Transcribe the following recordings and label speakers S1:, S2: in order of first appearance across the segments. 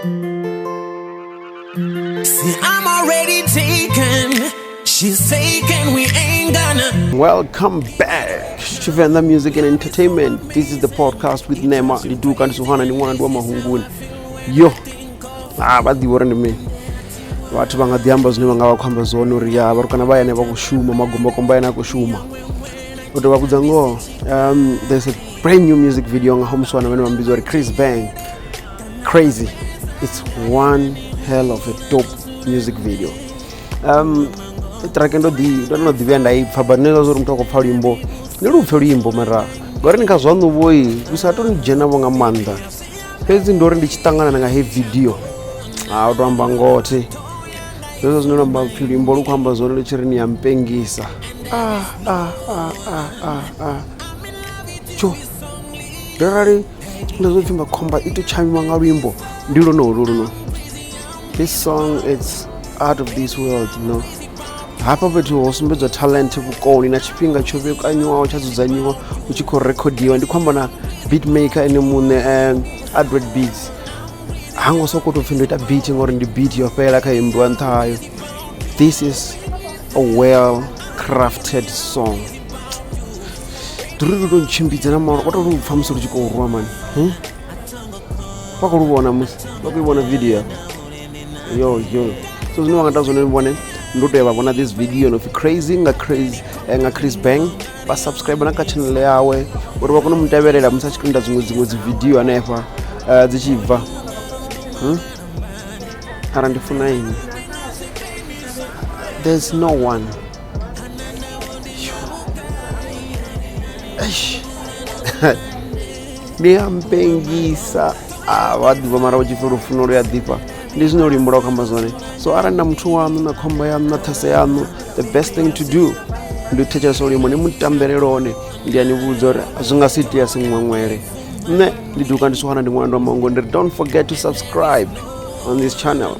S1: See, I'm already taken. She's taken, we ain't gonna.
S2: Welcome back. Tshivenda Music and Entertainment. This is the podcast with Nema Liduka ndi Suhana ndi ṅwana ndi wa Mahunguni. Yo. Ah, vha ḓivha uri ndi mini. Vhathu vha nga ḓi amba zwine vha nga vha khou amba zwone uri ya vharukana vha yane vha khou shuma magombakomba yane a khou shuma. U tou vha vhudza ngoho. There's a brand new music video nga homuswana vhane vha mbidzwa uri Chris Bang. Crazy. It's one hell of a dope music video. Track ndo ḓi ndo no ḓi vhuya nda i pfha, but nṋe zwa uri muthu a khou pfha luimbo ndi lu pfhe luimbo, mara ngori ni kha zwaṋu vhoi lu sa to ni dzhena vho nga maanḓa. Fhedzi ndo uri ndi tshi ṱangana nga hei video, a u to amba ngoho thi zwezwo zwine lwa amba pfhi luimbo lu khou amba zwone lu tshi ri ni ya mpengisa. Ah, ah, ah, ah, ah, ah. Tsho ndo rali ndo zwo pfhi makhomba i to tshamiwa nga luimbo ndi lwonolu luno. This song, it's out of this world. Hafha fhethu ho sumbedzwa talent, vhukoni na tshifhinga tsho vhekanyiwaho tsha dzudzanyiwa hu tshi khou rekhodiwa. Ndi khou amba na beat maker ene muṋe, Adred Beats. Ha ngo sokou tou pfhi ndo ita beat ngori ndi beat yo fhela kha imbiwa nṱha hayo. This is a well crafted song. Ndi uri lu tou ntshimbidza na maoro, wa tou lu pfha musi lu tshi khou rwa mani. Vha khou lu vhona musi vha khou i vhona video hafha. Yo yo, so zwine vha nga ita zwone vhone ndi u tou ya vha vhona this video no pfhi Crazy nga Crazy nga Chris Bang, vha subscribe na kha channel yawe uri vha kone u mu tevhelela musi a tshi khou ita dziṅwe dzi video hanefha dzi tshi bva. Ara ndi funa ini, there's no one. Eish. Ndi a mpengisa. Ah, vha ḓivha mara vha tshi pfhi lufuno lu ya ḓifha, ndi zwine luimbo lwa khou amba zwone. So arali na muthu waṋu na khomba yaṋu na ṱhase yaṋu, the best thing to do ndi u thetshelesa luimbo ni mu tambele lwone. Ndi a ni vhudza uri zwi nga si itea si ṅweṅwele. Nṋe ndi duka ndi Suhana, ndi ṅwana ndi wa Mango. Ndi ri don't forget to subscribe on this channel.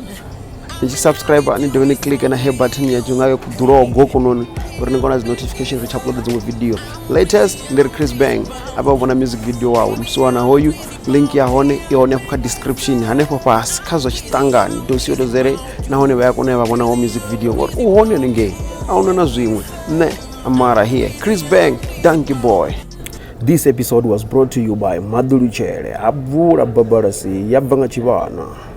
S2: Ni tshi subscribe ni dovhe ni click na he button ya nga kuḓulogo kononi uri ni kone dzi notification ri tshi upload dziṅwe video latest. Ndi ri Chris Bang a vha vhona music video wawe musiwana hoyu, link ya hone i hone afho kha description hanefho fhasi kha zwa tshiṱangani dosio dozere, nahone vha ya kona u ya vha vhona ho music video ngori u hone hanengei, a huna na zwiṅwe. Nṋe amara here, Chris Bang, Donkey Boy. This episode was brought to you by Madulutshele. Ha bvula babalasi ya bva nga tshivhana.